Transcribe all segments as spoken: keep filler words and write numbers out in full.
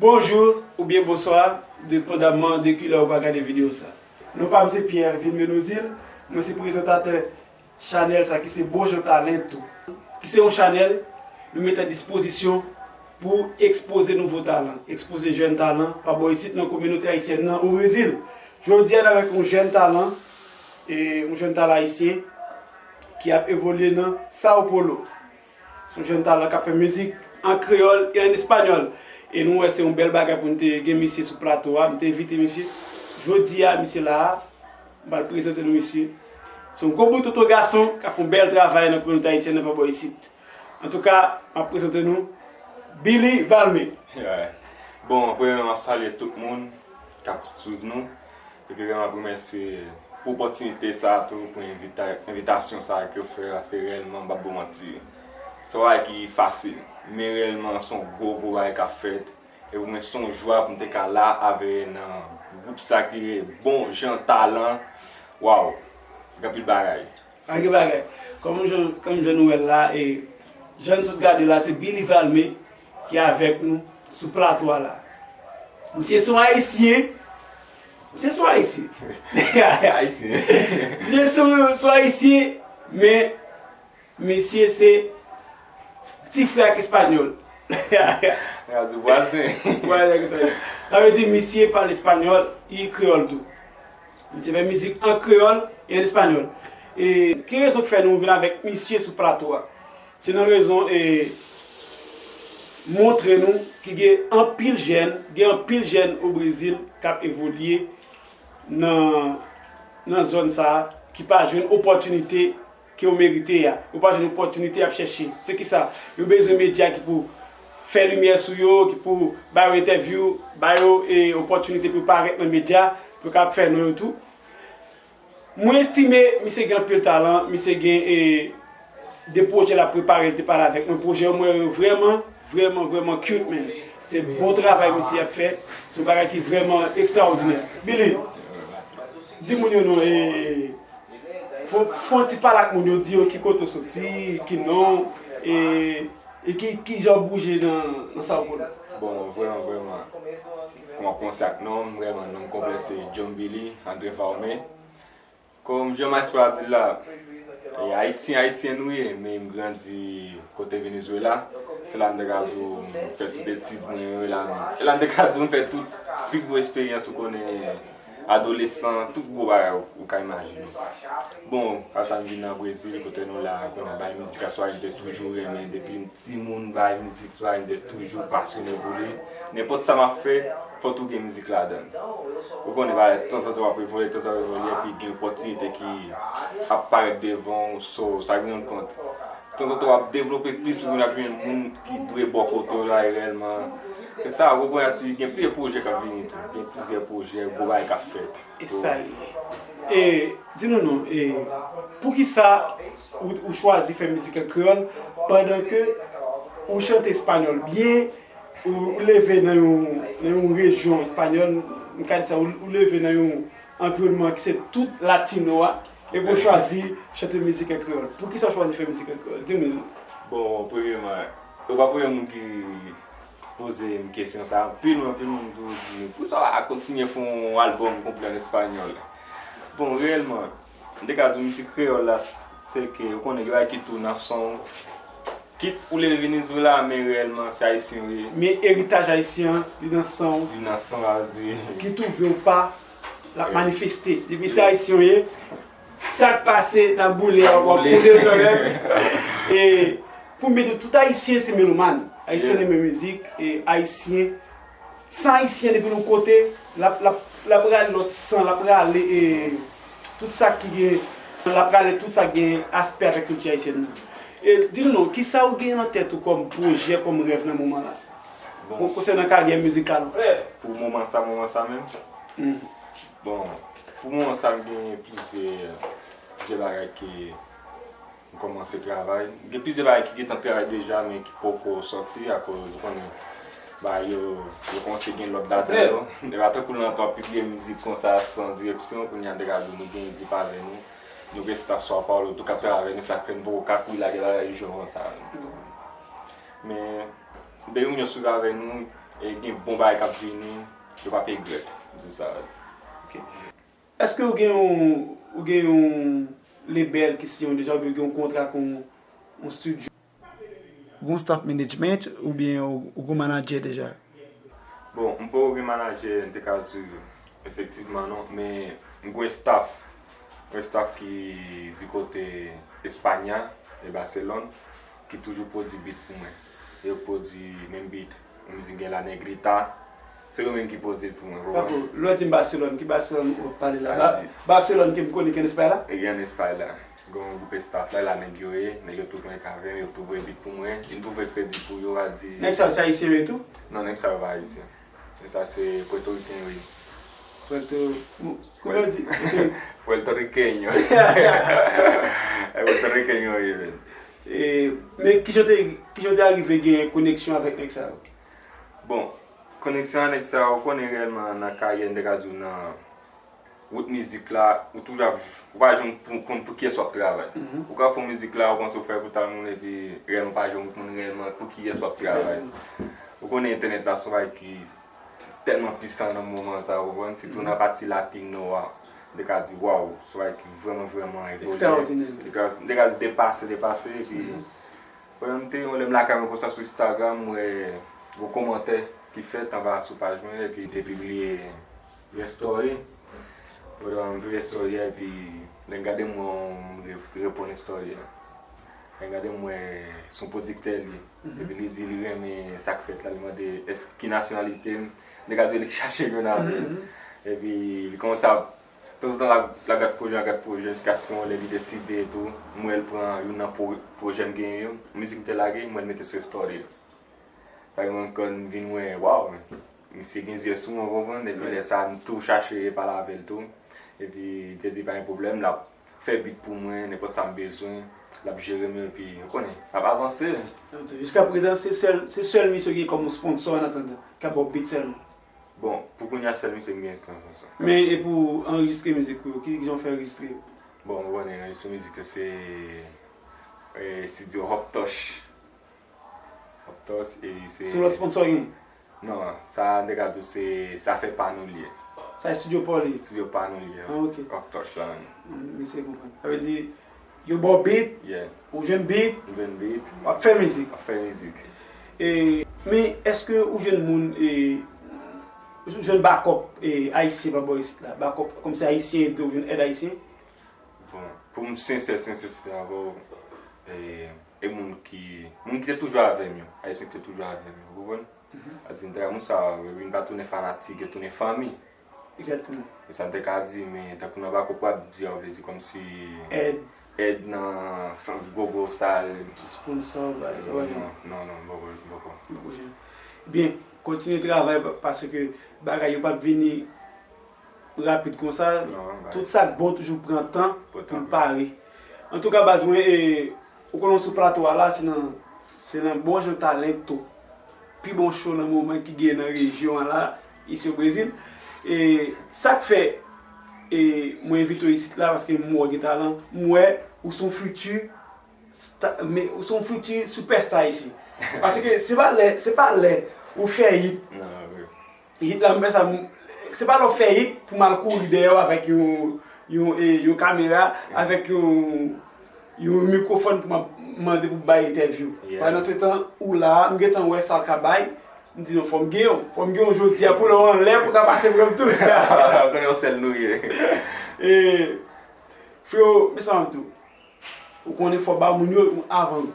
Bonjou oubyen bonswa, depandamman de kilè ou va gade videyo sa. Non pa m se Pierre Vilmenozil, mwen se prezantatè chanèl sa ki se Bon Jan Talento, ki se yon chanèl nou mete a dispozisyon pou ekspoze nouvo talan, ekspoze jèn talan pa bò isit nan kominote ayisyèn nan o Brezil. Jodi a n avèk yon jèn talan, e, yon jèn talan ayisyen ki ap evolye nan São Paulo. Se yon jèn talan k ap fè mizik an kreyòl e an espanyòl. E nou wè se yon bèl bagay pou n te gen misye sou plato a. M te envite misye. Jodi a, misye la a. M pral prezante nou misye. Se yon gwo bout tonton gason k ap fè yon bèl travay nan kominote ayisyèn nan pa bò isit. Antouka, m ap prezante nou Billy Valmé. Yeah. Bon, premyèman, m ap salye tout moun k ap swiv nou. Epi vrèman ap remèsye pou opòtinite sa a tou, pou envita-, envitasyon sa a ke w fè, paske reyèlman, m p ap ba w manti, se yon bagay ki fasil, men reyèlman, se yon gwo, gwo bagay k ap fèt. E pou mwen, se yon jwa pou m te ka la avè nan gwoup sa ki rele Bon Jan Talan. Waw! Gen anpil bagay. Pa gen bagay. Kòm jan, kòm jan nou wè l la, e jan n sot gade la, se Billy Valmé ki avèk nou sou plato a la. Misye se yon Ayisyen. Misye se yon Ayisyen. Ayisyen. Misye se yon, se yon Ayisyen, men misye se ti frè ak Espanyòl. Nèg ap di vwazen. Vwazen ak Espanyòl. Sa vle di misye pale espanyòl, li kreyòl tou. Misye fè mizik an kreyòl e an espanyòl. E ki rezon k fè nou vin avèk misye sou plato a? Se nan rezon e montre nou ki gen anpil jèn, gen anpil jèn o Brezil k ap evolye nan, nan zòn sa a, ki pa jwenn opòtinite ke yo merite a. Yo pa jwenn opòtinite y ap chèche. Se kisa? Yo bezwen medya ki pou fè limyè sou yo, ki pou ba yo entèvyou, ba yo e, opòtinite pou yo parèt nan medya, pou yo kapab fè non yo tou. Mwen estime misye gen anpil talan, misye gen e, de pwojè l ap prepare, l te pale avèk mwen. Pwojè yo, mwen wè yo vrèman, vrèman, vrèman cute, man. Se bon travay misye ap fè, se yon bagay ki vrèman ekstraòdinè. Billy, di moun yo non, e, fè, fè yon ti pale ak moun yo, di yo ki kote w soti, ki non, e, e ki, ki jan w bouje nan, nan São Paulo. Bon, vrèman, vrèman, kòman kòmanse ak non m, vrèman, non m konplè se John Billy André Valmé. Kòm jan maestro a di l la, e, ayisyen, ayisyen nou ye, men m grandi kote Venezuela. Se la m te ka di w m fè tout etid mwen yo, e la m, e la m te ka di w m fè tout pi gwo esperyans ou konnen, adolesan, tout gwo bagay ou, ou ka imajine. Bon, apre sa m vin nan Brezil, kote nou la, konnen bay mizik a swa m te toujou renmen depi m timoun, bay mizik swa m te toujou pasyone pou li. Nenpòt sa m ap fè, fò tou gen mizik ladan l. Ou konnen bagay, tanzantan w ap evolye, tanzantan w ap evolye, epi gen opòtinite ki ap parèt devan w, so, sa gen yon kont. Tanzantan w ap devlope plis, ou vin ap jwenn moun ki dwe bò kote w la, e reyèlman. Se sa, ou konprann, gen plizyè pwojè k ap vini tou. Gen plizyè pwojè, gwo bagay k ap fèt. E sa l ye. E, di nou non, e, poukisa ou, ou chwazi fè mizik an kreyòl pandan ke ou chante espanyòl byen, ou, ou leve nan yon, nan yon rejyon espanyòl, m ka di sa, ou, ou leve nan yon anviwònman ki se tout latino a, epi w chwazi chante mizik an kreyòl. Poukisa w chwazi fè mizik an kreyòl? Di m li. Bon, premyèman, ou pa premye moun ki poze m kesyon sa. Anpil moun, anpil moun toujou di m, poukisa w pa kontinye fè yon albòm konplè an espanyòl? Bon, reyèlman, m te ka di w mizik kreyòl la, se ke ou konnen gen bagay ki tou nan son w. Kit ou leve Venezuela, men reyèlman, se ayisyen w ye. Men eritaj ayisyen an, li nan san w. Li nan san w, sa vle di. Kit ou vle ou pa, l ap manifeste. Depi se ayisyen w ye, sa k pase nan boule a, w ap boule l kanmenm. E pou m di w, tout ayisyen se melomàn. Ayisyen renmen mizik, e ayisyen San ayisyen depi l yon kote, l ap, l ap, l ap rale lòt san, l ap rale, e, tout sa ki gen, l ap rale tout sa ki gen aspè avèk kilti ayisyèn nan. E, di nou non, kisa ou gen nan tèt ou kòm pwojè, kòm rèv nan moman la? Bon. Kon-, konsènan karyè mizikal ou? Pou moman sa, moman sa menm? Mm. Bon, pou moman sa, m gen plizyè, plizyè bagay ke m kòmanse travay. Gen plizyè bagay ki gentan travay deja, men ki poko sòti, akoz ou konnen, bagay yo, yo kòmanse gen lòd ladan yo. E pa tankou lontan w ap pibliye mizik konsa san direksyon, kounye a m te ka di w nou gen ekip avè nou. Nou gen staff São Paulo tou k ap travay avè nou, sa k fè n poko ka kouri lage bagay yo konsa. Men, depi moun yo swiv avè nou, E gen bon bagay k ap vini, yo p ap regrèt. M di w sa. Ok. Èske ou gen yon, ou gen yon lebèl ki siyen w deja, oubyen ou gen yon kontra ak yon, yon studio? Ou gen yon staff management, oubyen ou, ou gen yon manadjè deja? Bon, m poko gen manadjè, m te ka di efektivman non, men m gen yon staff, yon staff ki di kote Espanya e Baselòn, ki toujou pwodui beat pou mwen. Yo pwodui menm beat, yon mizik gen la Negrita, se yo menm ki pwodui l pou mwen, ou konprann? Dakò. Lè w di m Baselòn, ki Baselòn w ap pale la? Ba-, Baselòn ke m konnen ki ann Espay la? E gen ann Espay la. Gen yon gwoup estaf la, la nèg yo ye, nèg yo tou konekte avè m, yo tou voye beat pou mwen, m tou voye kredi pou yo, a di. Nèg sa yo se ayisyen yo tou? Non, nèg sa yo pa ayisyen. Nèg sa se pwètoriken yo ye. Pwèto, kouman yo di? Puertorriqueño. E pwètoriken yo ye, men. E, men kijan te, kijan te arive gen koneksyon avèk nèg sa yo? Bon, koneksyon ak nèg sa yo, ou konnen reyèlman nan karyè, m te ka di w nan wout mizik la, ou toujou ap, ou pa janm pou, konn pou kiyès w ap travay. Ou ka fè yon mizik la, ou panse w fè pou tèl moun, epi reyèlman ou pa janm konn reyèlman pou kiyès w ap travay. Ou konnen entènèt la se yon bagay ki tèlman pisan nan moman sa, ou konprann? Sitou nan pati latino a, m te ka di, waw, se yon bagay ki vrèman, vrèman evolye. Ekstraòdinè. M te ka, m te ka di depase, depase, epi pandan m te, yon lè m lakay mwen konsa sou Instagram, m wè yon kòmantè ki fèt anba sou paj mwen, epi m te pibliye yon story. Pandan m pibliye story a, epi lè m gade m wè yon moun re-, reponn story a. Lè m gade m wè se yon pwodiktè li ye. Epi li di li renmen sa k fèt la, li mande èske ki nasyonalite m. M te ka di w li k chache m youn avè l. Epi li kòmanse ap, tanzantan l ap, l ap gad pwojè, l ap gad pwojè, jiskaske yon lè li deside tou, m wè l pran youn nan pwo-, pwojè m genyen yo, mizik m te lage, m wè l mete sou story l. Sa fè mwen konn vin wè, waw, men misye gen zye sou mwen, w konprann? Epi lè sa a, m tou chache pale avè l tou. Epi li te di pa gen pwoblèm, l ap fè beat pou mwen, nenpòt sa m bezwen, l ap jere m yo, epi, w konnen, n ap avanse. Jiska prezan, se sèl, se sèl misye w gen kòm sponsò, an atandan, k ap ba w beat sèlman? Bon, pou kounye a, sèl misye m gen kòm sponsò. Men e pou anrejistre mizik ou yo, ki jan w fè anrejistre yo? Bon, ou konnen, anrejistre mizik yo, se, e, estidyo Hop Touch. Hop Touch, e se. Se yon lòt sponsò gen? Non, sa m te ka di w se, se afè pa nou li ye. Sa estidyo pa w li? Estidyo pa nou li ye. Ah, ok. Hop Touch la menm. Mm, mesye konprann. Sa vle di, yo ba w beat, ou jwenn beat, m jwenn beat, w ap fè mizik. W ap fè mizik. E, men èske ou jwenn moun, e, ou jwenn bakòp, e, ayisyen pa bò isit la? Bakòp, kòmsi ayisyen ede w, jwenn èd ayisyen? Bon, pou m sensè, sensè, sensè avè w, e, e moun ki, moun ki te toujou avè m yo, ayisyen ki te toujou avè m yo, ou konprann? Sa di, m te, moun sa yo, epi m pa tounen fanatik, yo tounen fanmi. Egzakteman. E sa m te ka di, men tankou nan bakòp w ap di a, vle di kòmsi èd, èd nan sans gwo gwo sa. Sponsò, bagay sa, non, non, non, non, m poko, m poko. M poko jwenn. Byen, kontinye travay pa-, paske bagay yo p ap vini rapid konsa, tout sa k bon toujou pran tan pou l pare. Antouka, baz mwen, e, ou konnen sou plato a la, se nan, se nan bon jan talento, pi bon show nan moman ki gen nan rejyon an la, isi o Brezil. E sa k fè, e, mwen envite w isit la, paske m wè w gen talan, m wè ou se yon fiti sta-, men ou se yon fiti sipèsta isi. Paske se pa lè, se pa lè ou fè hit. Non, vre. Hit la, m fè sa, m, se pa lè w fè hit pou m al kouri dèyè w avèk yon, yon, e, yon kamera, avèk yon, yon mikwofòn pou m ap mande pou bay entèvyou. Pandan se tan, ou la, m gentan wè sa w ka bay, m di non, fò m gen yon, fò m gen yon jodi a pou lè w anlè pou w ka pase pran m tou. Konnen yon sèl nou ye. E, frewo, men sa m ap di w. Ou konnen fò w ba moun yo yon avangou.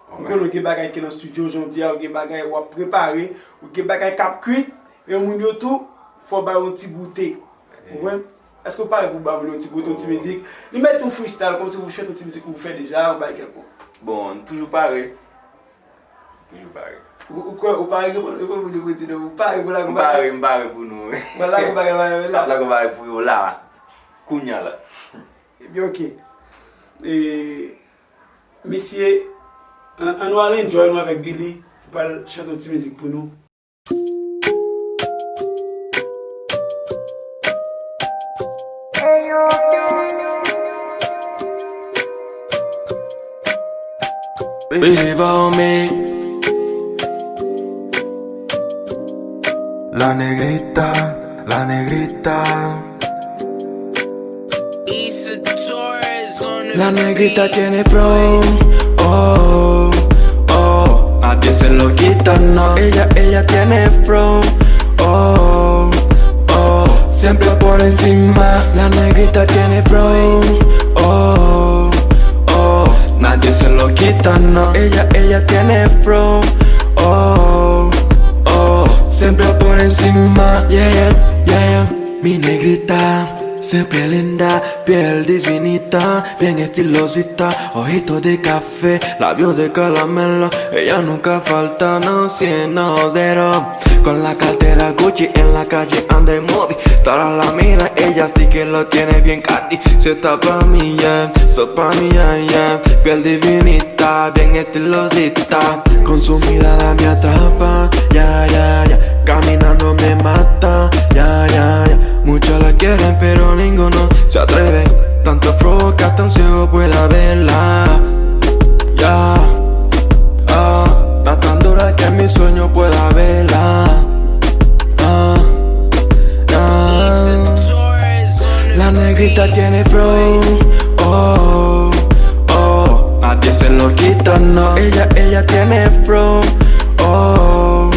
Ou konnen w gen bagay ki nan estidyo, jan w di a, ou gen bagay w ap prepare, ou gen bagay k ap kwit, men moun yo tou, fò w ba yo yon ti goute. Ou konprann? Èske w pare pou w ba moun yo yon ti goute, yon ti mizik? Nou mèt yon freestyle, kòmsi pou chante yon ti mizik ou fè deja, yon bagay kèlkonk. Bon, m toujou pare. Toujou pare. Ou, ou kwè, ou pare, reponn, reponn moun yo pou di non, ou pare pou lage yon bagay? M pare, m pare pou nou. Bon, lage yon bagay, lage yon bagay la. Lage yon bagay pou yo la. Kounya la. Ebyen, ok. E, mesye, an, an nou al enjoy nou avèk Billy. Li pral chante yon ti mizik pou nou. Believe on me. La negrita, la negrita. La negrita tiene flow, oh, oh. Nadie se lo quita, no. Ella, ella tiene flow, oh, oh. Siempre por encima. La negrita tiene flow, oh, oh. Nadie se lo quita, no. Ella, ella tiene flow, oh, oh. Siempre por encima. Yeah, yeah, yeah. Mi negrita, siempre linda, piel divinita, bien estilosita, ojito de café, labios de caramelo. Ella nunca falta, no, cien, no, cero. Con la cartera Gucci, en la calle anda en movie. Todas la miran, ella sí que lo tiene bien candi. Si está pa mí, yeah, so pa mí, yeah, yeah. Piel divinita, bien estilosita. Con su mirada me atrapa, ya, ya, ya. Caminando me mata, ya, ya, ya. Muchos la quieren, pero ninguno se atreve. Tanto flow que hasta un ciego pueda verla. Ya, ah, está tan dura que mi sueño pueda verla. Ah, ah. La negrita tiene flow, oh, oh. Nadie se lo quita, no. Ella, ella tiene flow, oh,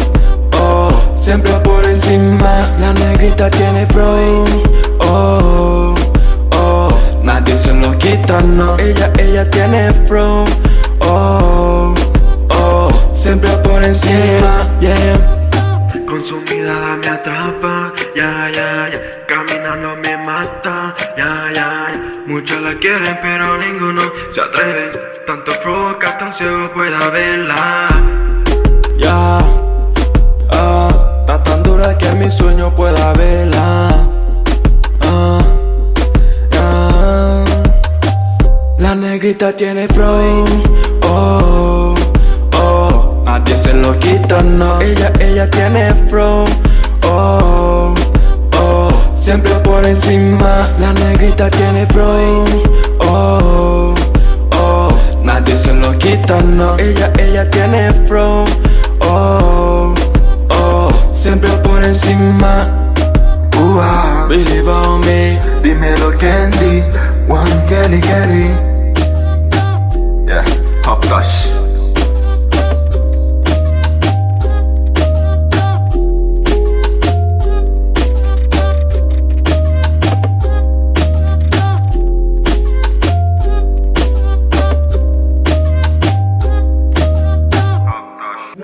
oh. Siempre por encima. La negrita tiene flow, oh, oh. Nadie se lo quita, no. Ella, ella tiene flow, oh, oh. Siempre por encima, yeah. Con su mirada me atrapa, ya, ya, ya. Caminando me mata, ya, ya, ya. Muchos la quieren, pero ninguno se atreve. Tanto flow que hasta un ciego pueda verla. Ya, ah, está tan dura que mi sueño pueda verla. Ah, ya. La negrita tiene flow, oh, oh. Nadie se lo quita, no. Ella, ella tiene flow, oh, oh. Siempre por encima. La negrita tiene flow, oh, oh. Nadie se lo quita, no. Ella, ella tiene flow, oh, oh. Siempre por encima. Ua, believe on me, dímelo Candy, One Kelly Kelly. Yeah, Top Touch.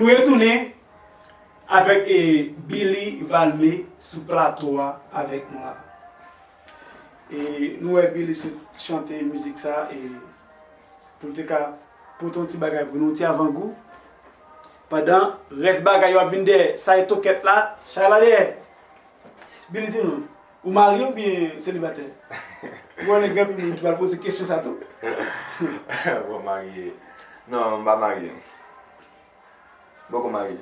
Nou retounen avèk, eh, Billy Valmé sou plato a avèk nou la. E nou wè Billy sot chante mizik sa, e pou l te ka pote yon ti bagay pou nou, yon ti avangou. Pandan rès bagay yo ap vin dèyè, sa e tokèt la, chay la dèyè. Billy, di nou, ou marye oubyen selibatè? Ou konnen gen anpil moun ki pral poze kesyon sa tou. Bon, marye. Non, m pa marye. Poko marye.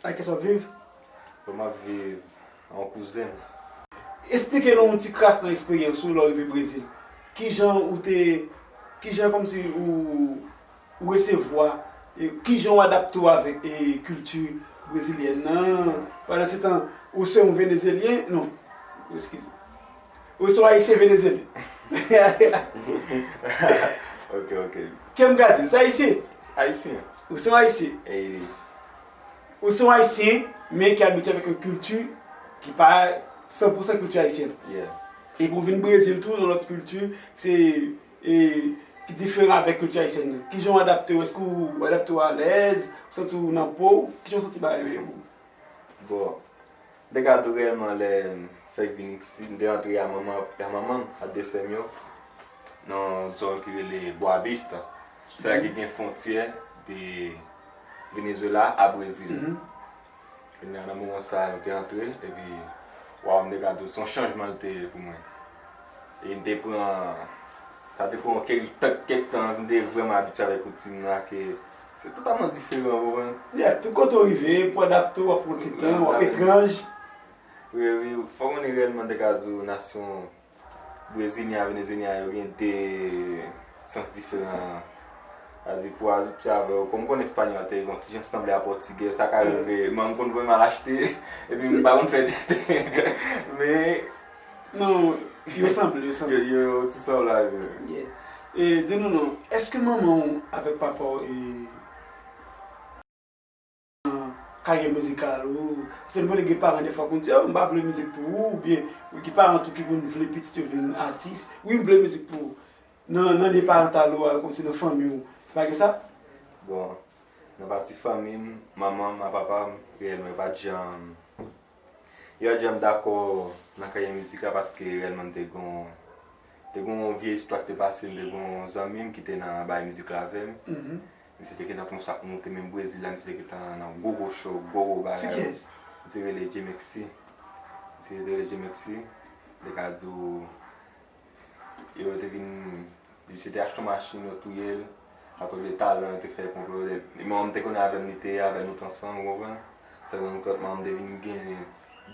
Ak kiyès w ap viv? Bon, m ap viv ak yon kouzen m. Esplike nou yon ti kras nan eksperyans ou lè w rive Brezil. Kijan ou te, kijan kòmsi ou, ou resevwa, e kijan w adapte w avèk, e kilti brezilyèn nan? Pandansetan, ou se yon Venezyelyen, non, eskize. Ou se yon Ayisyen Venezyelyen. Ok, ok. Kè m ka di, se Ayisyen. Ayisyen. Ou se yon Ayisyen. E Ou se yon Ayisyen, men ki abitye avèk yon kilti ki pa san pou san kilti ayisyèn. Yeah. Epi w vin Brezil tou, nan lòt kilti, se, e, ki diferan avèk kilti ayisyèn nan. Kijan w adapte w? Èske w adapte w alèz? Ou santi w nan po w? Kijan w santi bagay yo ye pou ou? Bon, m te ka di w reyèlman lè m fèk vin isit, m te rantre a manman, a manman m, a de sè m yo, nan yon zòn ki rele Boa Vista. Se la ki gen fwontyè de Venezuela a Brezil. Mhm. Kounye a, nan moman sa a, nou te antre, epi, waw, m te ka di w, se yon chanjman l te ye pou mwen. E m te pran, sa te pran kèk, kèk tan, m te vrèman abitye avèk woutin nan, ke se totalman diferan, w konprann? Yeah, tout kote w rive, pou adapte w, w ap pran ti tan, w ap etranj. Wi, wi, fò w konnen reyèlman, m te ka di w, nasyon Brezilyen ak Venezyelyen yo gen de sans diferan Sa di pou ajoute avè w, kòm m konn espanyòl te gen yon ti jan sanble a pòtigè, sa ka rive, manman m konn voye m al achte, epi m pa konn fè tenten. Men, Non, yo sanble, yo yo, sanble. yo ti sanble avè. Yeah. E di nou non, èske manman w avèk papa w e nan karyè mizikal ou, se m konnen gen paran defwa konn di, oh, m pa vle mizik pou ou, oubyen gen paran tou ki konn vle pitit yo vin atis. Wi, m vle mizik pou ou. Nan, nan lye parantal ou a, kòmsi nan fanmi w, pa gen sa? Bon, nan pati fanmi m, manman m ak papa m, reyèlman, yo pa t janm, yo pa t janm dakò nan karyè mizik la paske reyèlman te gon, te gon vye istwa ki te pase, m te gon zanmi m ki te nan bay mizik la avè m. Misye te gentan konsa moute menm Brezil la, misye te gentan nan gwo gwo show, gwo gwo bagay. Misye rele Jmexi. Misye te rele Jmexi. Te ka di w, yo te vin, misye te achte yon machin, yo touye l. Akoz de talan, yo te fè konplo. Manman m te konnen avè m, li te avè nou t ansanm, ou konprann? Sa vin kont manman m te vin gen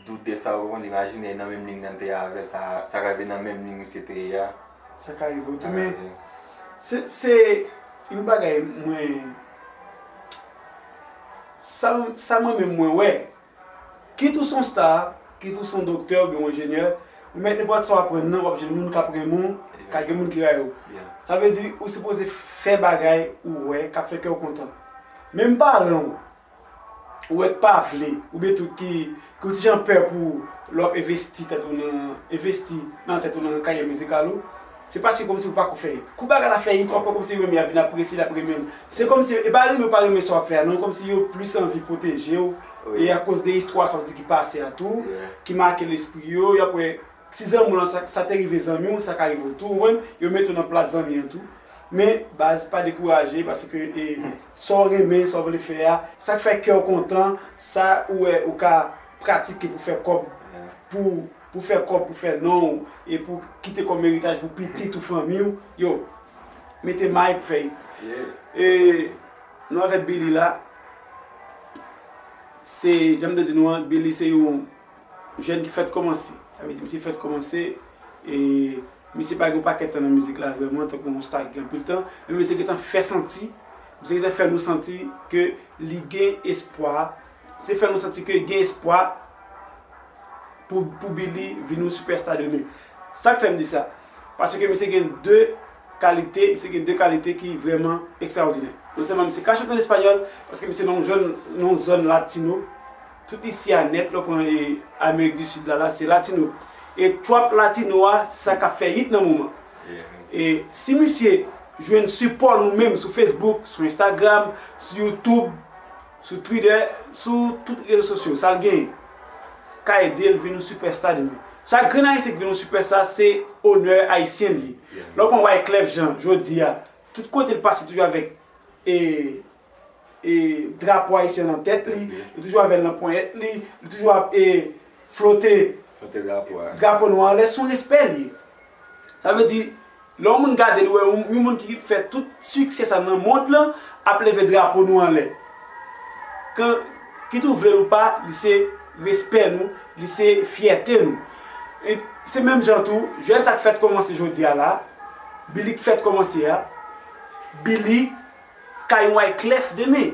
dout de sa, ou konprann? Imajine nan menm liy nan te avè l, sa, sa ka rive nan menm liy misye te ye a. Sa ka rive w tou, men se, se yon bagay mwen, sa, sa mwen menm mwen wè, kit ou se yon star, kit ou se yon doktè oubyen yon enjenyè, ou mèt nenpòt sa w aprann nan, w ap jwenn moun k ap renmen w, ka gen moun ki rayi w. Sa vle di, ou sipoze fè bagay ou wè k ap fè kè w kontan. Menm paran w, ou wè k pa vle, oubyen tou ki, ki yon ti jan pè pou lè w ap envesti tèt ou nan, envesti nan tèt ou nan karyè mizikal ou, se paske kòmsi ou pako fè hit. Kou bagay la fè hit, w ap wè kòmsi yo menm y ap vin apresye l, y ap renmen l. Se kòmsi, e pa renmen yo pa renmen sa w ap fè a non, kòmsi yo plis anvi pwoteje w, e akoz de istwa sa w di ki pase a tou, ki make lespri yo, y ap wè, si zanmi w lan sa, sa te rive zanmi w, sa ka rive w tou, ou konprann? Yo mete w nan plas zanmi an tou. Men, baz, pa dekouraje, paske e, sa w renmen, sa w vle fè a, sa k fè kè w kontan, sa ou wè ou ka pratike pou fè kòb, pou, pou fè kòb, pou fè non w, e pou kite kòm eritaj pou pitit ou, fanmi w, yo, mete may pou fè hit. E, nou avèk Billy la, se, jan m te di nou an, Billy se yon jèn ki fèt kòmanse. Sa vle di, misye fèt kòmanse, e misye pa gen yon pakèt tan nan mizik la vrèman, tankou yon star ki gen anpil tan, men misye gentan fè santi, misye gentan fè nou santi ke li gen espwa, se fè nou santi ke gen espwa pou, pou Billy vin yon sipèsta demen. Sa k fè m di sa? Paske misye gen de kalite, misye gen de kalite ki vrèman ekstraòdinè. Non sèlman misye ka chante an espanyòl, paske misye nan yon zòn, nan yon zòn latino, tout isi a nèt, lè w pran e, Amerik di Sid la, la, se latino. E trap latino a, se sa k ap fè hit nan moman. E si misye jwenn sipò nou menm sou Facebook, sou Instagram, sou YouTube, sou Twitter, sou tout rezo sosyo, sa l genyen ka ede l vin yon sipèsta demen. Chak grenn ayisyen ki vin yon sipèsta, se onè ayisyen l ye. Lè w pran Wyclef Jean, jodi a, tout kote l pase toujou avèk e, e drapo ayisyen nan tèt li, li toujou avè l nan ponyèt li, li toujou ap e, flote drapo nou anlè, se yon respè l ye. Sa vle di, lè yon moun gade l, wè yon, yon moun ki fè tout siksè sa nan mond lan ap leve drapo nou anlè. Kan, kit ou vle l ou pa, li se respè nou, li se fyète nou. E se menm jan tou, jèn sa k fèt kòmanse jodi a la, Billy k fèt kòmanse a, Billy ka yon Wyclef demen.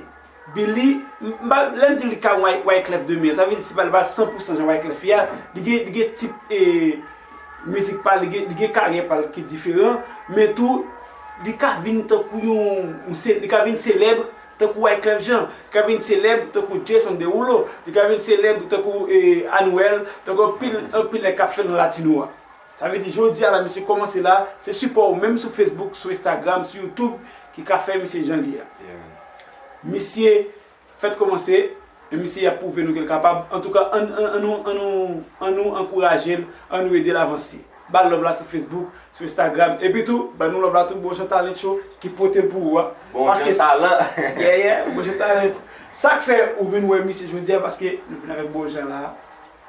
Billy, m, m pa, lè m di li ka yon Wy-, Wyclef demen, sa vle di si pa li pa san pou san jan Wyclef ye a, li gen, li gen tip e, mizik pa l, li gen, li gen karyè pa l ki diferan, men tou, li ka vin tankou yon, yon se, li ka vin selèb tankou Wyclef Jean, li ka vin selèb tankou Jason Derulo, li ka vin selèb tankou e, Anuel, tankou anpil, anpil nèg k ap fè nan latino a. Sa vle di, jodi a la, misye kòmanse la, se sipò w menm sou Facebook, sou Instagram, sou YouTube, ki ka fè misye jan l ye a. Misye fèt kòmanse, e misye ap pwouve nou ke l kapab. Antouka, ann, ann, ann nou, ann nou, ann nou ankouraje l, ann nou ede l avanse. Ba l love la sou Facebook, sou Instagram, epi tou, ban nou love la tou, Bon Jan Talent Show, ki pote l pou ou a. Bon Jan Talent. Yeah, yeah, Bon Jan Talent. Sa k fè ou vin wè misye jodi a, paske nou vin avèk Bon Jan la.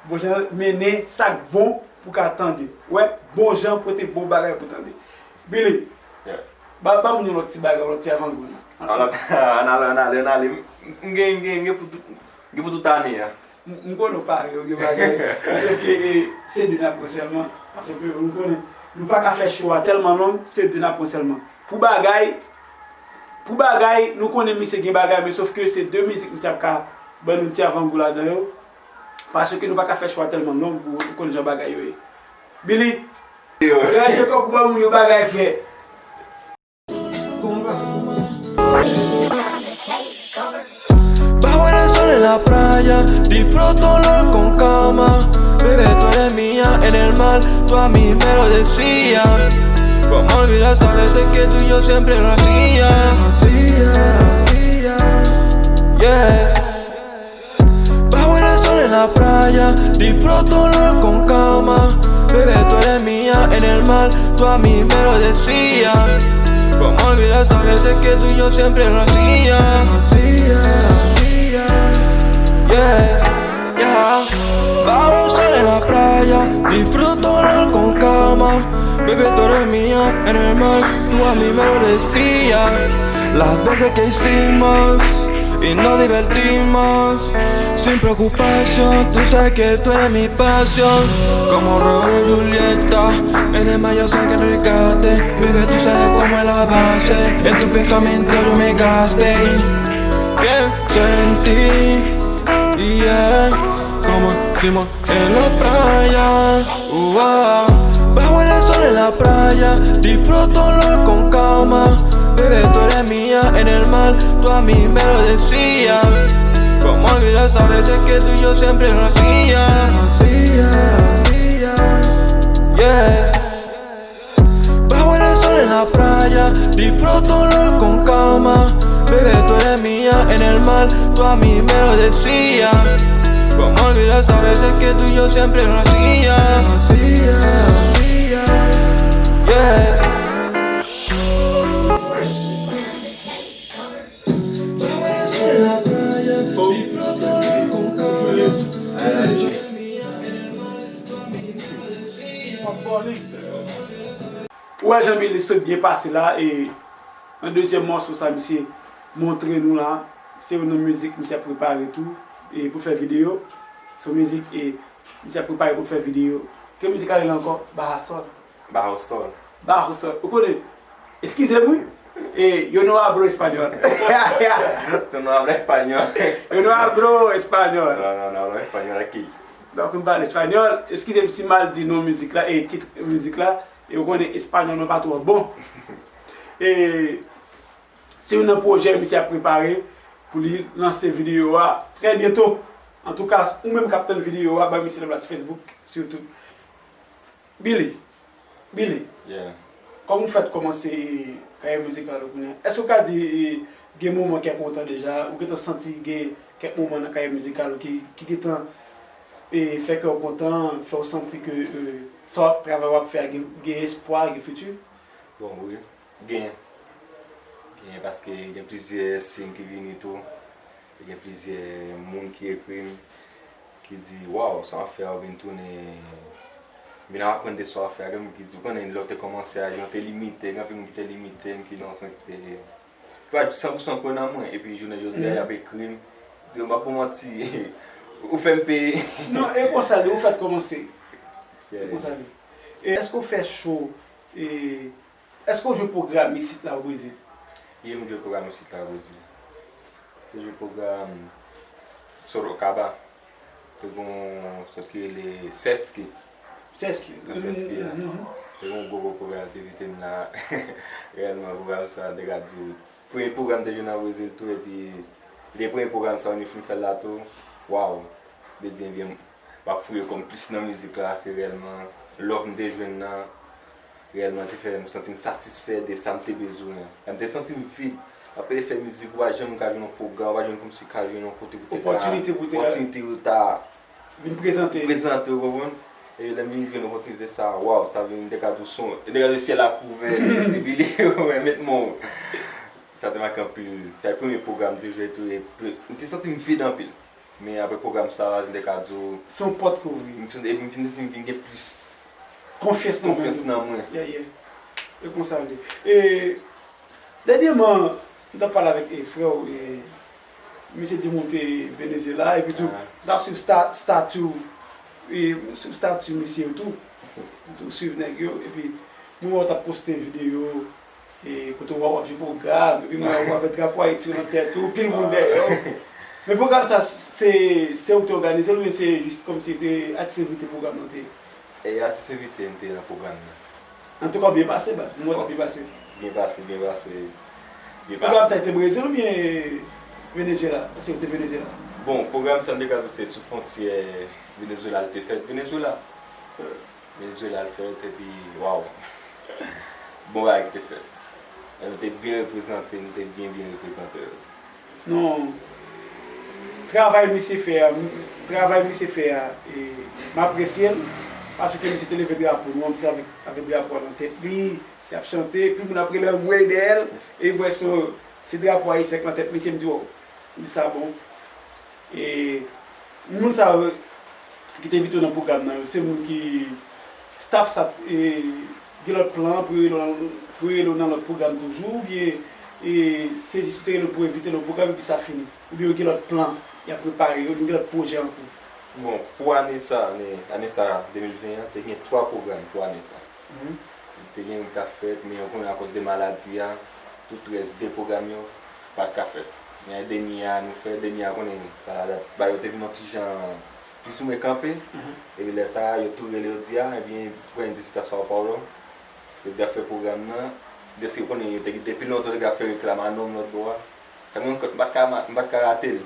Bon Jan mennen sa k bon pou ka tande. Ou wè, Bon Jan pote bon bagay pou tande. Billy, ba, ba moun yon lòt ti bagay, yon lòt ti avangou nan. Ann ale, ann ale, ann ale. M, m gen, m gen, m gen pou tout, m gen pou tout ane a. M, m konnen w pare, w gen bagay. Sòf ke e, se de n ap pran sèlman. Paske m konnen, nou pa ka fè show a tèlman long, se de n ap pran sèlman. Pou bagay, Pou bagay, nou konnen misye gen bagay, men sof ke se de mizik misye ap ka ban nou ti avangou ladan yo. Paske nou pa ka fè chwa tèlman long, ou, ou konn jan bagay yo ye. Billy, raje kò pou ban moun yo bagay fè. Bajo el sol en la playa, disfruto olor con calma. Bebé, tú eres mía en el mar, tú a mí me lo decías. ¿Cómo olvidar esas veces que tú y yo siempre lo hacías? Yeah. Bajo el sol en la playa, disfruto olor con calma. Bebé, tú eres mía en el mar, tú a mí me lo decías. ¿Cómo olvidar esas veces que tú y yo siempre lo hacíamos? Yeah, yeah. Bajo el sol en la playa, disfruto olor con calma. Bebé, tú eres mía en el mar, tú a mí me lo decías. Las veces que hicimos y nos divertimos sin preocupación, tú sabes que tú eres mi pasión. Como Romeo y Julieta, en el mar yo sé que no rescate. Bebé, tú sabes cómo es la base, en tu pensamiento yo me gasté. Pienso en ti, yeah, como hicimos en la playa, uh, bajo el sol en la playa, disfruto olor con calma. Bebé, tú eres mía en el mar, tú a mí me lo decías. ¿Cómo olvidar esas veces que tú y yo siempre lo hacíamos? Yeah. Bajo el sol en la playa, disfruto olor con calma. Bebé, tú eres mía en el mar, tú a mí me lo decías. ¿Cómo olvidar esas veces que tú y yo siempre lo hacíamos? Yeah. Bajo el sol en la playa, disfruto olor con calma. Bebé, tú eres mía en el mar, tú a mí me lo decías. Ou wè jan Billy sot byen pase la, e nan dezyèm mòso sa misye montre nou la, se youn nan mizik misye ap prepare tou, e pou fè videyo. Se yon mizik, e misye ap prepare pou fè videyo. Ki mizik a rele ankò? Bajo el sol. Bajo el sol. Bajo el sol. Ou konnen? Eskize m wi. E, yo no hablo español. Tú no hablas español. Yo no hablo español. No, no, no hablo español aquí. Donk, m pale espanyòl. Eskize m si m mal di non mizik la, e tit mizik la. E ou konnen espanyòl mwen pa twò bon. E se youn nan pwojè misye ap prepare pou li lanse videyo a trè byento. Antouka, ou menm k ap tann videyo a, ba misye nan plas Facebook, sitou. Billy, Billy, kòman w fèt kòmanse karyè mizikal ou kounye a? Èske w ka di, e, gen moman kè kontan deja, ou gentan santi gen kèk moman nan karyè mizikal ou ki, ki gentan, e, fè kè w kontan, fè w santi ke, e, sa w ap, travay w ap fè a gen, gen espwa, gen fiti? Bon, wi, gen. Gen, paske gen plizyè siy ki vini tou. Gen plizyè moun ki ekri m, ki di, "Waw, sa w ap fè a, w vin tounen, vin ap aprann de sa w ap fè a." Gen moun ki di, "Ou konnen, lè w te kòmanse a, jan w te limite, gen anpil moun ki te limite m, ki nan yon sans ki te, ki pa san pou san kwè nan mwen." Epi, jounen jodi a, y ap ekri m, di, "M p ap ba w manti, ou fè m peye." Non, e konsa li, ou fèt kòmanse. E konsa li. E èske w fè cho, e, Èske w jwe pwogram isit la o Brezil? Ye, m jwe pwogram isit la o Brezil. Te jwe pwogram Sorocaba. Te gon sant ki rele Sesc. Sesc. Nan Sesc a. Te gon gwo, gwo pwogram, te envite m la. Reyèlman, pwogram sa, te ka di w, premye pwogram te jwe nan Brezil tou, epi lè premye pwogram sa, nou fin fè l la tou, waw! Te di, ebyen, m ap fouye kò m plis nan mizik la, paske reyèlman, love m te jwenn nan, reyèlman te fè m santi m satisfè de sa m te bezwen an. Lè m te santi m vid, apre fè mizik, ou pa janm ka jwenn yon pwogram, ou pa jwenn kòmsi ka jwenn yon kote pou te ka, opòtinite pou te, opòtinite pou ta vin prezante, prezante, ou konprann? E lè m vin jwenn opòtinite sa, waw, sa vin, m te ka di w son, m te ka di w syèl la kouvè, m te di, Billy, ou mèt men w. Sa te make anpil. Sa se premye pwogram m te jwe tou, e pre-, m te santi m vid anpil. Men apre pwogram sa, m te ka di w, se yon pòt k ouvri. M te, m te, m te, m te gen plis konfyans nan mwen. Konfyans nan mwen. Yeah, yeah. E konsa l ye. E, dènyèman, m t ap pale avèk, e, frè w, e, misye di m ou te Venezuela, epi tou, m t ap swiv sta-, stati w, e, swiv stati misye yo tou. M tou swiv nèg yo, epi m wè w t ap poste videyo, E kote w ap jwe pwogram, epi mwen wè w avèk drapo Ayiti nan tèt ou, pil moun dèyè w. Men pwogram sa, se, se ou ki te òganize l oubyen se jis kòmsi te atis envite pwogram nan te ye? E atis envite m te nan pwogram nan. Antouka, w byen pase, baz. M wè w byen pase. Byen pase, byen pase. Byen pase. Pwogram sa, te Brezil oubyen Venezuela? Paske w te Venezuela. Bon, pwogram sa, m te ka di w se sou fwontyè Venezuela l te fèt. Venezuela. Venezuela l fèt, epi, waw. Bon bagay ki te fèt. E nou te byen reprezante, nou te byen, byen reprezante. Non. Travay misye fè a, m- travay misye fè a, e, m apresye l, paske misye te leve drapo nou an, misye avèk, avèk drapo a nan tèt li, misye ap chante, epi moun ap rele anmwey dèyè l, e m wè se, se drapo ayisyen k nan tèt misye, m di, waw, misye sa bon. E moun sa yo ki te envite w nan pwogram nan yo, se moun ki staff sa, e, gen lòt plan pou yo rele w nan, pou yo rele w nan lòt pwogram toujou, oubyen, e, se jis ou te rele w pou envite nan pwogram epi sa fini? Oubyen yo gen lòt plan y ap prepare, yo gen lòt pwojè an kou? Bon, pou ane sa, ane, ane sa, de mil ven an, te gen twa pwogram pou ane sa. Mhm. Te gen youn k t ap fèt, men ou konnen akoz de maladi a, tout rès de pwogram yo pa t ka fèt. Men dènye a nou fè, dènye a konnen, bagay yo te vin yon ti jan plis ou mwen kanpe. Mhm. Epi lè sa a, yo tou rele yo di a, ebyen, premye di se ta Sao Paulo. Yo di ap fè pwogram nan. Dèske konnen yo te gen depi lontan yo te ka fè reklam a non m lòt bò a. Sa mwen, m pa t ka, m pa t ka rate l.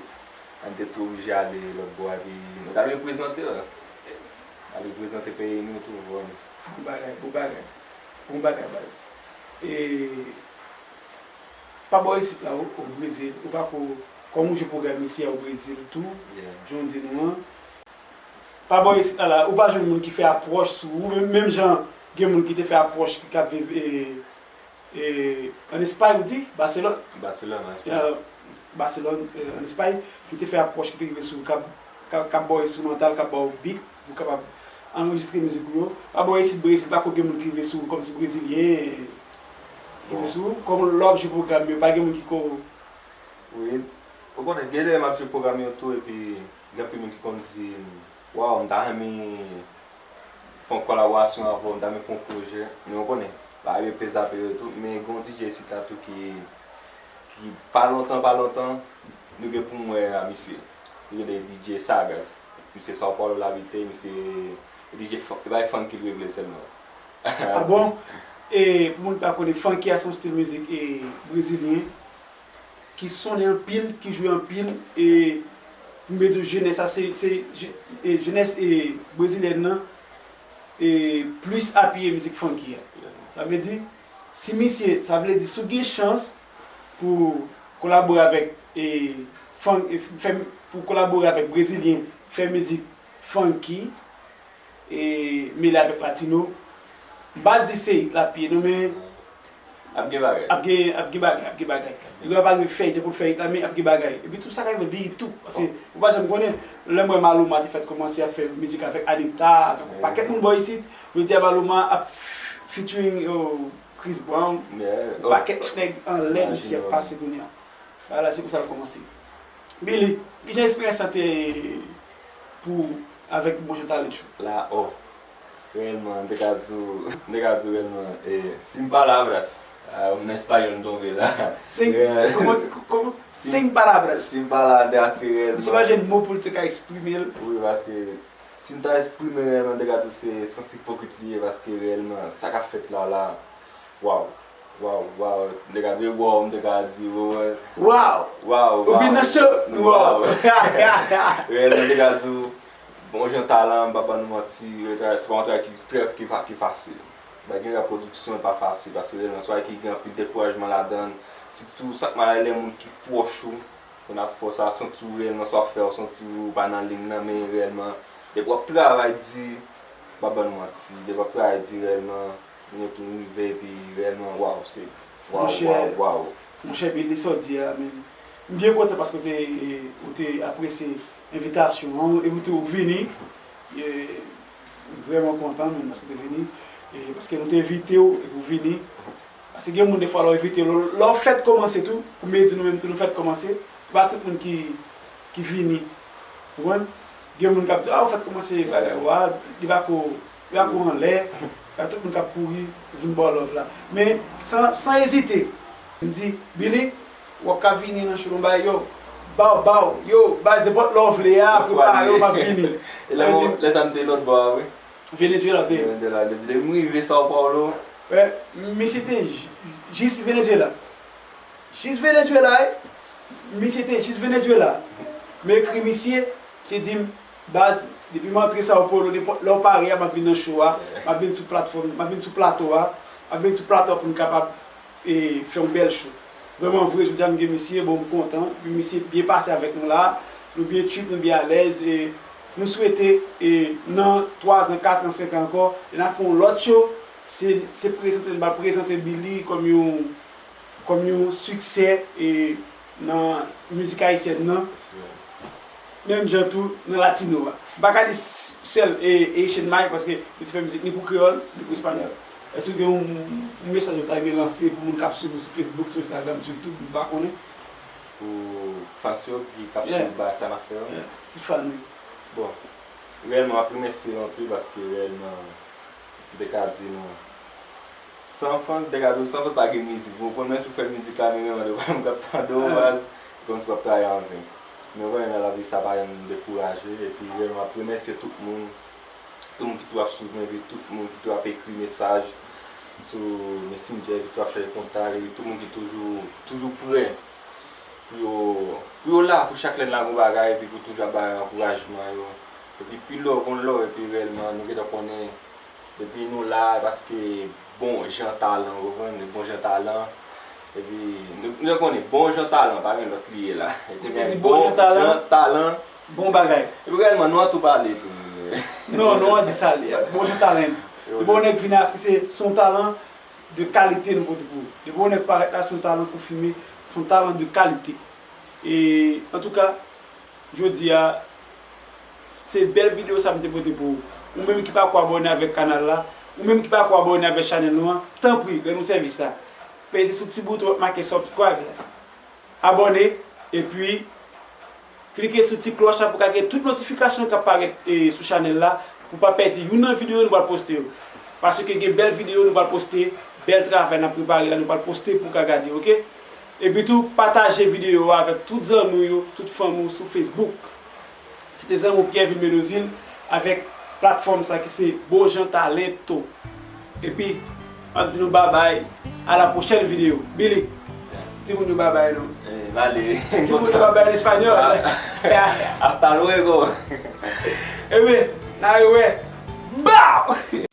An te tou oblije ale lòt bò a, epi nou t al reprezante la. Al reprezante peyi nou tou, bon. Bon bagay, bon bagay. Bon bagay, baz. E, pa bò isit la, o, o Brezil, ou pa ko, kòm ou jwe pwogram isi a o Brezil tou, yeah, jan w di nou an, pa bò isit la, la, ou pa jwenn moun ki fè apwòch sou ou, menm, menm jan gen moun ki te fè apwòch ki k ap viv, e, e, ann Espay, ou di? Baselòn? Baselòn, ann Espay. E, Baselòn, e, ann Espay, ki te fè apwòch, ki te rive sou, k ap, k ap, k ap ba w enstrimantal, k ap ba w beat, pou w kapab anrejistre mizik ou yo. Pa bò isit Brezil, pa ko gen moun ki rive sou ou kòmsi brezilyen, ki rive sou ou. Kòm lè w ap jwe pwogram yo, pa gen moun ki ko. Wi. Ou konnen, gen lè m ap jwe pwogram yo tou, epi gen anpil moun ki konn di m, waw, m ta renmen fè yon kolaborasyon avè w, m ta renmen fè yon pwojè. Men ou konnen, bagay yo peze apre yo tou, men gen yon D J isit la tou ki, ki pa lontan, pa lontan, nou gen pou m wè a misye. Li rele D J Sagas. Misye Sao Paulo l abite, misye D J fun- li bay funky l regle sèlman. Ah bon? E pou moun ki pa konnen, funky a se yon stil mizik, e, brezilyen ki sonnen anpil, ki jwe anpil, e pou m di w jenès la, se, se je- e, jenès, e, brezilyèn nan, e, plis apiye mizik funky a. Sa vle di, si misye, sa vle di, si w gen chans pou kolabore avèk, e, fun- e, fè, pou kolabore avèk brezilyen, fè mizik funky, e mele avèk latino. M pa di se it l ap ye non, men ap gen bagay. Ap gen, ap gen bagay, ap gen bagay. Li pa rive fè it, tankou l fè it la, men ap gen bagay. Epi tou sa ka rive li it tou. Paske ou pa janm konnen, lè m wè Maluma te fèt kòmanse ap fè mizik avèk Anitta, avèk yon pakèt moun bò isit, jodi a Maluma ap featuring, oh, Chris Brown, yon pakèt nèg anlè misye ap pase kounye a. Bagay la se konsa l kòmanse. Billy, kijan eksperyans lan te pou avèk Bon Jan Talent Show? La, oh. Reyèlman, m te ka di w, m te ka di w reyèlman, e, sin palabras. Ah, m nan espayòl m tonbe la. Sin, kòman, kòman? Sin palabras. Sin palabras, paske reyèlman. Misye pa jwenn mo pou l te ka eksprime l. Wi, paske si m ta eksprime reyèlman, m te ka di w se sans ipokrit li ye, paske reyèlman, sa k ap fèt la, la, waw. Waw, waw, m te ka di w, waw, m te ka di w, waw. Waw! Waw, waw. Ou vin nan show? Waw. Reyèlman, m te ka di w, Bon Jan Talent, m p ap ban nou manti, se pa yon travay ki trè, ki fa- ki fasil. Bagay gen pwodiksyon pa fasil, paske reyèlman, se yon bagay ki gen anpil dekourajman ladan l, sitou sa k mal lè moun ki pwòch ou, konn ap fè w sa, santi w reyèlman sa w ap fè, w santi w pa nan liy nan, men reyèlman, depi w ap travay di, m p ap ban nou manti, depi w ap travay di reyèlman, ou gen pou w rive, epi reyèlman, waw, se, waw, waw, waw. Monchè Billy, sa w di a, men, m byen kontan paske w te, ou te apresye envitasyon an, epi tou ou vini. E, m vrèman kontan, men, paske w te vini. E, paske nou te envite w, epi w vini. Paske gen moun, defwa, lè w envite yo, lè w fèk kòmanse tou, pou m di nou menm tou, nou fèk kòmanse, se pa tout moun ki, ki vini. Ou konprann? Gen moun k ap di, a, ou fèk kòmanse, bagay ou a, li pa ko, li pa ko anlè. A tout moun k ap kouri vin ba w love la. Men, san, san ezite, m di, Billy, w ap ka vini nan show nou bay, yo, baw, baw, yo, baz, nenpòt lè w vle a, prepare w, m ap vini. E lè, lè sa m te lòt bò a, wi. Venezuela, te. Venezuela, depi, depi m rive São Paulo. Wè, misye te j-, jis Venezuela. Jis Venezuela, wi. Misye te jis Venezuela. M ekri misye, misye di m, baz, depi m antre São Paulo, nenpòt lè w pare a, m ap vin nan show a, m ap vin sou platfòm, m ap vin sou plato a, m ap vin sou plato a pou n kapab, e, fè yon bèl show. Vrèman vre, jodi a m gen misye, bon, m kontan, epi misye byen pase avèk nou la, nou byen trip, nou byen alèz, e nou swete, e nan twa zan, kat an, senk an ankò, lè n ap fè yon lòt show, se, se prezante, n pral prezante Billy kòm yon, kòm yon siksè, e nan mizik ayisyèn nan. Menm jan tou nan latino a. M pa ka di s-, sèl, e, Haitian Mike, paske misye fè mizik ni pou kreyòl, ni pou espanyòl. Èske w gen yon, yon mesaj ou ta renmen lanse pou moun k ap swiv ou sou Facebook, sou Instagram, sou YouTube, m pa konnen? Pou fans yo ki, k ap swiv bagay sa n ap fè yo. Yeah. Tout fan yo. Bon, reyèlman, m ap remèsye yo anpil paske reyèlman, m te ka di nou, san fans, m te ka di w, san fans pa gen mizik. Ou konprann, menm si w fè mizik la, men gen yon de pwoblèm k ap tande w, baz, kòmsi w ap travay anven. Men w konnen nan lavi sa pa janm dekouraje, epi reyèlman, m ap remèsye tout moun, tout moun ki tou ap swiv mwen, epi tout moun ki tou ap ekri mesaj sou Messenger, ki tou ap chèche kontak, epi tout moun ki toujou, toujou prè pou yo, pou yo la, pou chak lè n lage yon bagay, epi pou toujou ap bay ankourajman yo. Epi pi lò, konn lò, epi reyèlman, nou gentan konnen, depi nou la, paske bon jan talan, ou konprann, bon jan talan. Epi, nou, nou konnen, bon jan talan, pa gen lòt li ye la. Epi, bon jan talan, bon bagay. Epi reyèlman, nou an tou pale tou. Non, nou an di sa li ye. Bon jan talan. Depi yon nèg vini a, se yon talan de kalite nou pote pou ou. Depi yon nèg parèt la, se yon talan konfime, se yon talan de kalite. E, antouka, jodi a, se bèl videyo sa m te pote pou ou. Ou menm ki pako abòne avèk kanal la, ou menm ki pako abòne avèk chanèl nou an, tanpri, rann nou sèvis sa. Peze sou ti bouton k make subscribe la. Abòne, epi klike sou ti klòch la pou w ka gen tout notifikasyon k ap parèt, e, sou chanèl la, pou w pa pèdi youn nan videyo nou pral poste yo. Paske gen bèl videyo nou pral poste, bèl travay n ap prepare la, nou pral poste pou w ka gade, oke? Epi tou, pataje videyo a avèk tout zanmi w yo, tout fanmi w sou Facebook. Se te zanmi w Pierre Vilmenozil avèk platfòm sa ki se Bon Jan Talento. Epi, m ap di nou babay, a la pwochèn videyo. Billy, di moun yo babay non. Eh, m ale. Di moun yo babay an espanyòl. Hasta luego. Ebyen, n a rewè. Baw!